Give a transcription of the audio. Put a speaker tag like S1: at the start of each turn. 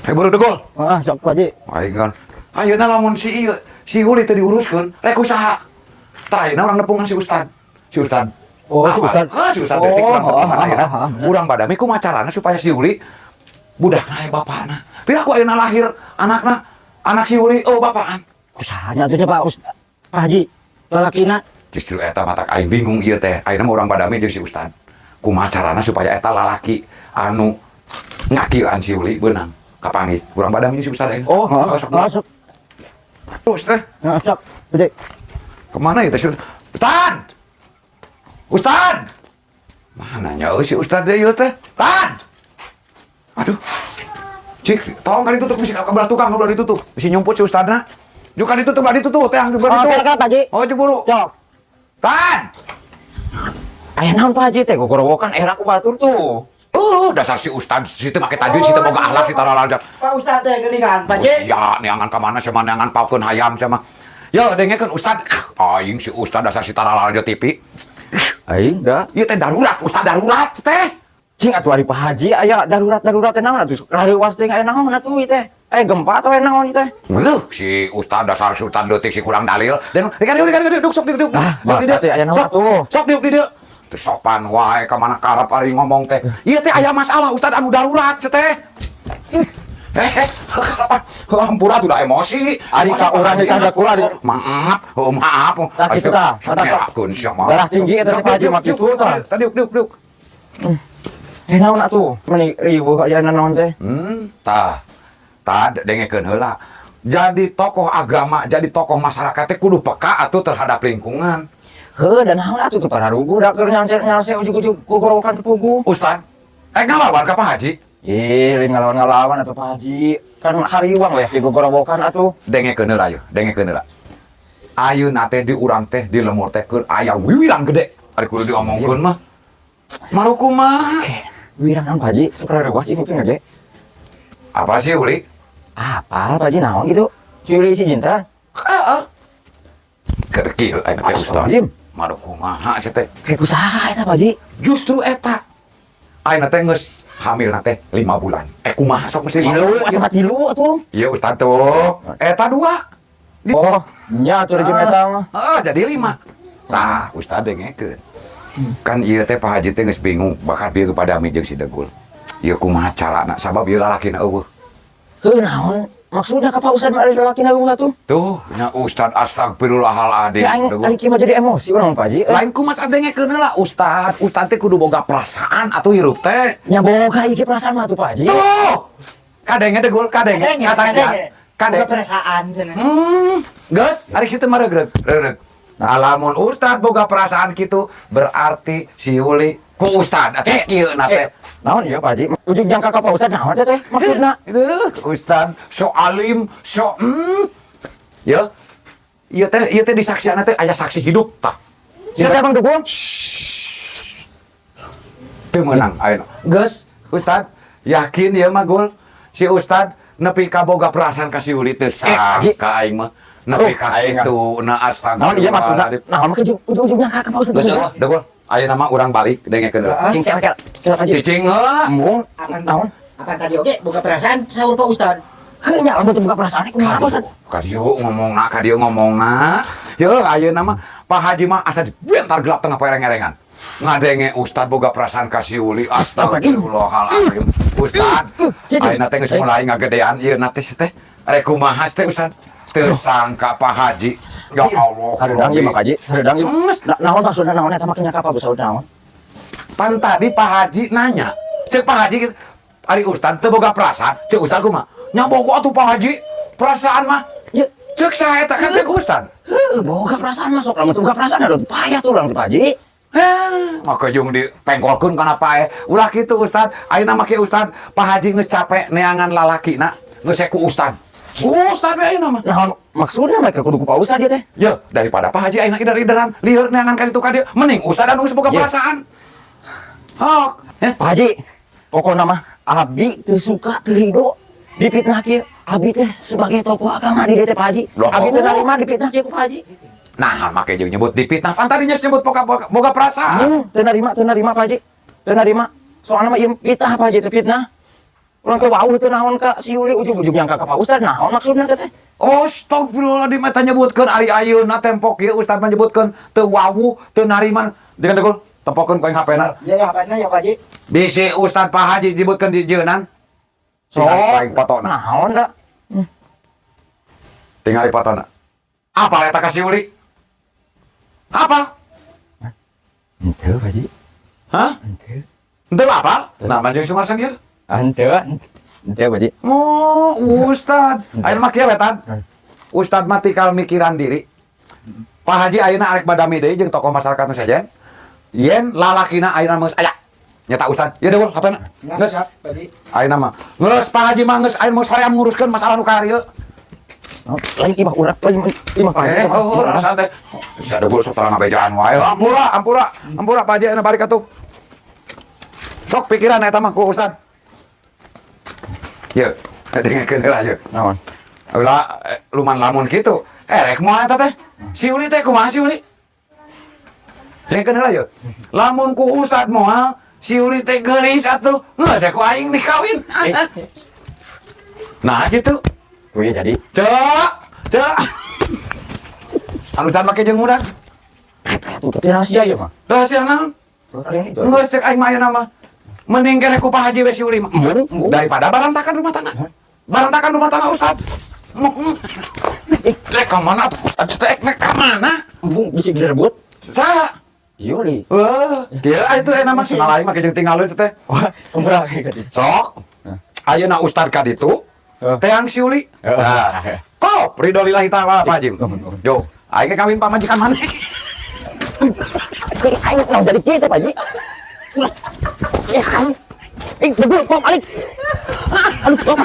S1: Buru degol.
S2: Ah, sok, Pak Haji.
S1: Aing kan. Ayeuna lamun si ieu si Uli teu diuruskeun, rek usaha. Tah, ayeuna urang nepungan si Ustad. Si Ustad.
S2: Oh, si
S1: Apa?
S2: Ustad.
S1: Ah, si Ustad detik
S2: Oh,
S1: urang tepungan
S2: oh,
S1: ayeuna.
S2: oh.
S1: Urang badami kumaha carana supaya si Uli budakna aya bapakna. Piraku ayeuna lahir anakna, anak si Uli, oh bapaan.
S2: Usahanya atuh nya, Pak Ustad. Pak Haji, lalakina.
S1: Justru eta matak aing bingung ieu teh. Ayeuna mah urang badami jeung si Ustad. Kumaha carana supaya eta lalaki anu ngakieuan si Uli beunang kapanggih. Urang badami jeung si Ustad ayeuna.
S2: Oh, heeh.
S1: Sok.
S2: Masuk.
S1: Terus teh.
S2: Nah, sok. Gede.
S1: Kemana ya teh si Ustad? Ustad! Mana nya euy si Ustad deui ieu teh? Ustad! Aduh. Cik, tolong kan ditutup bisi ka belah tukang, ka belah ditutup. Bisi nyumput si Ustadna. Juga ditutup, belah ditutup, teh belah
S2: Oh,
S1: ditutup.
S2: kira-kira, Pak Haji.
S1: Oh, cik buru.
S2: Sok.
S1: Tan!
S3: Aya naon, Pak Haji teh gogorowokan era ku batur tuh.
S1: Oh, dasar si Ustad, si teu make tajwid, si teu boga akhlak, si tara.
S2: Pak Ustad teh geuningan, Pak Haji.
S1: Oh, sia, neangan ka mana sia, neangan paukeun hayam sia mah. Ya, dengekeun Ustad. Aing si Ustad dasar si tara TV.
S3: Aing da.
S1: Ieu teh darurat, Ustad darurat teh.
S3: Cing atuh ari Pak Haji aya darurat-darurat teh naon atuh, rareuwas teh aya naon atuh ieu teh? Aya gempa atau aya naon ieu teh?
S1: Leuh, si Ustad dasar si Ustad leutik, si kurang dalil. Dan diuk diuk diuk diuk, sok diuk diuk.
S3: Ah,
S1: Diuk, diuk.
S3: teh aya naon
S1: Sok,
S3: atuh?
S1: sok diuk diuk. Teu sopan wae ka mana karep ari ngomong teh. Ieu teh aya masalah Ustad anu darurat teh. Eh, eh, hampura tuh, udah emosi.
S3: Ari ka urang ditanda kula
S1: Maaf, oh, maaf.
S3: Tah kitu tah, tah sok.
S1: Ngerakeun sia mah.
S3: Darah tinggi eta teh, Pak Haji mah kitu tah.
S1: Tadi diuk diuk diuk.
S3: Eh, naon atuh? Meni riweuh aya naon teh?
S1: Tah. Tah, dengekeun heula. Jadi tokoh agama, jadi tokoh masyarakat teh kudu peka atuh terhadap lingkungan.
S3: Heuh, dan naon atuh tuh pararugu da keur nyalse ujug-ujug gogorowokan teu puguh.
S1: Ustad, eh ngalawan ka Pak Haji?
S3: Ih, lain ngalawan-ngalawan atuh, Pak Haji. Kan hariwang we di gogorowokan atuh.
S1: Dengekeun heula yeuh, dengekeun heula. Ayeuna teh di urang teh di lemur teh keur aya wiwirang gede. Ari kudu diomongkeun mah. Maruku mah.
S3: Oke, wirang naon, Pak Haji? Sok rareuwas ieu mungkin ge.
S1: Apa sih, Uli?
S3: Apa, Pak Haji, naon gitu? Curi si Jintan.
S1: Heeh. Keur kieu ayeuna teh Ustad.
S3: Astagfirullahaladzim.
S1: Maruku mah sia teh.
S3: Kayak kusaha eta, Pak Haji?
S1: Justru eta. Ayeuna teh geus hamil na teh 5 bulan. Eh, kumaha sok mesti 5
S3: Tilu,
S1: bulan?
S3: atuh mah tilu atuh.
S1: Iya Ustad tuh. Eta dua.
S3: Oh, nya atuh jeung eta mah.
S1: Ah, jadi 5. Nah, Ustad dengekeun. Kan ieu teh Pak Haji teh geus bingung bakal bieu kepada mi jeung si Degul. Ieu kumaha carana sabab ieu lalakina euweuh.
S3: Heuh, naon maksudna ka Pak Ustad mah ari lalakina euweuh atuh?
S1: Tuh, nya Ustad, astagfirullahaladzim.
S3: Ya aing
S1: Degul.
S3: ari kieu mah jadi emosi urang, Pak Haji. Eh,
S1: Lain kumaha, dengekeun heula Ustad. Ustad teh kudu boga perasaan atuh hirup teh.
S3: Nya boga ieu perasaan mah atuh, Pak Haji.
S1: Tuh. Kadenge Degul, kadenge.
S4: Kadenge,
S1: Kasaksian.
S4: kadenge.
S1: Kadenge.
S4: Boga perasaan cenah.
S1: Geus, ari kitu mah regreg, regreg. Nah, lamun Ustad boga perasaan kitu, berarti si Yuli ku Ustad atuh ieu na teh.
S3: Eh, naon ieu, Pak Haji? Ujung jangka ka Pak Ustad naon teh teh maksudna?
S1: Itu Ustad so alim, so Ya. Ieu teh disaksian teh aya saksi hidup tah.
S3: Siapa teh, Bang Dukung?
S1: Teu meunang ayeuna. Geus, Ustad, yakin ya mah gul. Si Ustad nepi ka boga perasaan ka si Yuli teu
S3: Haji.
S1: sangka aing mah. Nepi ka
S3: Aing mah.
S1: kitu na, astagfirullah.
S3: Naon ieu maksudna? Naon make ujung-ujung jangka ka Pak Ustad?
S1: Geus eueuh, Degul. Ayeuna mah urang balik, dengekeun heula.
S3: Cing kela kela. Kela, Pak Haji.
S1: Cicing heula.
S3: Embung
S4: Akan
S3: naon?
S4: Akan tadi oge boga perasaan saur Pak Ustad.
S3: Heuh nya, lamun teu boga perasaan kumaha, Pak Ustad?
S1: Ka dieu ngomongna, ka dieu ngomongna. Ye, ayeuna mah Pak Haji mah asa dibentar gelap tengah pereng-erengan. Ngadenge Ustad boga perasaan ka si Uli. Astagfirullahaladzim. Ustad,
S3: Cicing.
S1: ayeuna teh geus mulai ngagedean ieu na teh teh. Rek kumaha teh, Ustad? Teu sangka Pak Haji. Ya Allah.
S3: Hareudang ieu mah, Pak Haji. Hareudang ieu.
S1: Geus.
S3: Naon maksudna, naon eta mah ka Pak Ustad naon?
S1: Pan tadi Pak Haji nanya. Cek Pak Haji, ari Ustad teu boga perasaan. Cek Ustad kumaha? Nya boga atuh, Pak Haji. Perasaan mah.
S3: Ya,
S1: Cek saha eta kan cek Ustad.
S3: heuh, boga perasaan mah sok lamun teu boga perasaan aduh payah tuh urang teh, Pak Haji.
S1: Heh, maka jeung dipengkolkeun kana pae. Ulah kitu Ustad. Ayeuna make Ustad, Pak Haji geus capek neangan lalakina, geus ku Ustad. Ustad we ayeuna mah.
S3: Naon maksudna mereka kudu ku Pak Ustad ieu teh?
S1: Ya, daripada Pak Haji ayeuna ider-ideran, lieur neangan ka ditu ka dieu, mending Ustad anu geus boga
S3: Ye.
S1: perasaan. Hok. Eh,
S3: Pak Haji, pokokna mah abi teu suka, teu ridho dipitnah kieu. Abi teh sebagai tokoh agama di dieu teh, Pak Haji.
S1: Loh.
S3: Abi teu narima dipitnah kieu ku Pak Haji.
S1: Nah, make jeung nyebut dipitnah. Pan tadinya nyebut boga perasaan.
S3: Teu narima, teu narima, Pak Haji. Teu narima. Soalna mah ieu fitnah, Pak Haji, teu fitnah. Urang teh wawuh teu naon ka si Yuli, ujug-ujug nyangka ka Pak Ustad, naon maksudna teh teh?
S1: Astagfirullahaladzim, eta nyebutkeun ari ayeuna tempok ieu Ustad mah nyebutkeun teu wawuh, teu nariman. Dengan degul, tempokeun ku aing HP-na.
S4: Ya ya apana ya, Pak Haji?
S1: Bisi Ustad Pak Haji nyebutkeun di jeunan. Tinggal ku aing fotona.
S3: Naon da?
S1: Tinggal fotona. Apa eta ka si Yuli? Apa?
S3: Henteu, Pak Haji.
S1: Hah?
S3: Henteu.
S1: Henteu apa? Nah, manjing sumar sengir.
S3: Henteu. Henteu, Pak Haji.
S1: Oh, Ustad. Ayeuna mah kieu we, Tad. Ustad mah tikal mikiran diri. Pak Haji ayeuna arek badami deui jeung tokoh masyarakat nu sejen. Yen lalakina ayeuna mah geus aya. Nyata Ustad. Ieu deul HP-na.
S4: Ya,
S1: Geus.
S4: siap, Pak Haji.
S1: Ayeuna mah. Geus Pak Haji mah geus ayeuna mah hoream nguruskeun masalah nu karieu.
S3: Lain imah urang, lain imah Pak Haji.
S1: Eh, oh, santai. Bisa degul sok terang ngabejaan wae. Ampura, ampura, ampura Pak Haji ayeuna balik atuh. Sok pikiran eta mah ku Ustad. Yeuh, dengekeun heula yeuh.
S3: Naon?
S1: Ulah luman lamun gitu. Eh, rek moal eta teh. Si Uli teh kumaha si Uli? Dengekeun heula yeuh. Lamun ku Ustad moal, si Uli teh geulis atuh. Geus ku aing nih kawin. Nah, gitu.
S3: Kuy jadi.
S1: Cek, cek. Anu Ustad make jeung urang.
S3: Tuh, tapi rahasia ya mah.
S1: Rahasia naon? Geus cek aing mah ayeuna mah. Mending keneh ku Pak Haji we si Uli mah.
S3: Embung, embung.
S1: Daripada barantakan rumah tangga. Barantakan rumah tangga Ustad. Rek ka mana atuh Ustad? Rek rek ka mana?
S3: Embung bisa direbut.
S1: Saha?
S3: Yuli.
S1: Wah, kieu itu enak mah senal aing mah jeung tinggal itu teh.
S3: Wah, ampura kayak gitu.
S1: Sok. Ayeuna Ustad ka ditu, teang si Uli. Nah, kop ridho lillahi ta'ala Pak Haji. Yo, aing ge kawin pamajikan maneh.
S3: Kayak aing mau jadi kita, Pak Haji. Ya, kamu. Eh, betul, kok balik. Aduh, kok.